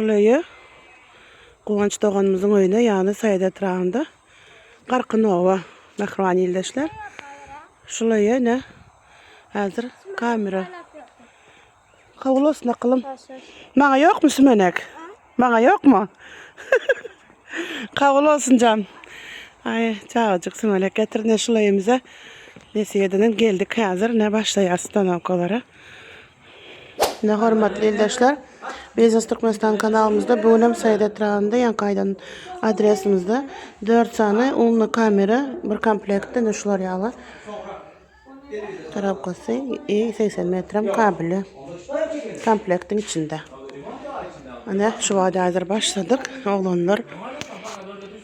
Şul öýe Guwanç doganymyzyň öýüne, ýagny Saýat etrabynda Garkynowa mähriban ildeşler. Şul öýe ine häzir kamera. Kabul olsun akylym. Maňa ýokmy sümenek? Maňa ýokmy? Kabul olsun jam. Aý, çagajyk sümelek getir ine şul öýümize. Nesip edenden geldik häzir ine başlaýas stanowkalara. Ine hormatly ildeşler, Biznes Türkmenistan kanalymyzda bu günem Saýat etrabynda ýaňky aýdan adresimizde 4 sany umny kamera bir komplektde ine şular ýaly tarapkasy i 80 metrem kabeli komplektiň içinde. Ine şu wagt häzir başladyk oglanlar.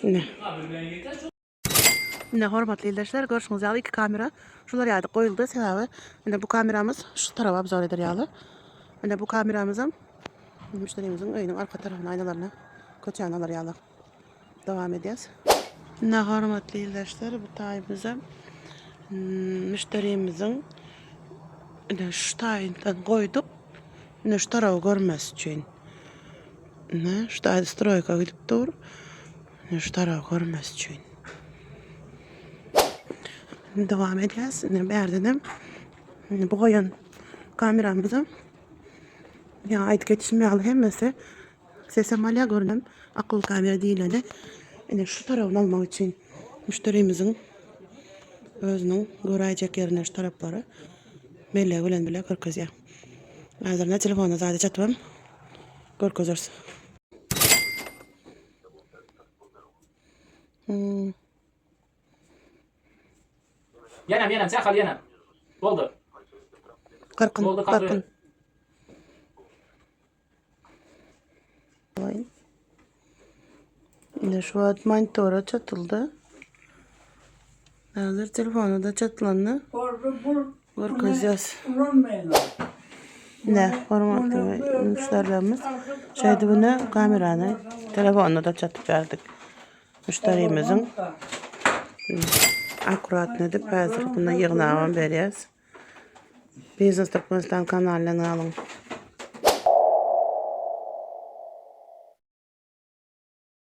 Ine. Ine hormatly ildeşler görşüňiz ýaly iki kamera şular ýaly goýuldy sebäbi ine bu kameramyz şu taraba obzor eder ýaly. Ine bu kameramyzam müşderimiziň öýüniň arka tarapyna aýnalaryna köçäni alar ýaly. Dowam edýäs. Ine hormatly ildeşler bu taýymyzam müşderimiziň ine şu taýyndan goýduk. Ine şu taraby görmesi üçin. Ine şu taýda stroýka gidip dur. Ine şu taraby görmesi üçin. Dowam edýäs. Ine bärdenem ine bu goýan kameramyzam ýa aýdyp geçişim ýaly hemmesi sesem alýar görünem akylly kamera diýileni. Ine şu tarabyny almak üçin müşderimiziň özüniň göräýjek ýerine şu taraplary bellegi bilen bile görkezýär. Häzir ine telefona zady çatypam görkezeris. Hmm. Ýenem, ýenem, çakal ýenem. Boldy. Gyrkyn, Boldy, kapy. gyrkyn. Ine şu wagt monitora çatyldy. Häzir telefona da çatylandy. Görkezýäs. Ine, hormatly müşderilerimiz, şeýdip ine kamerany telefona da çatyp berdik. Müşderimiziň akkuratny edip häzir bunu ýygnabam berýäs. Biznes Türkmenistan kanalyndan galyň.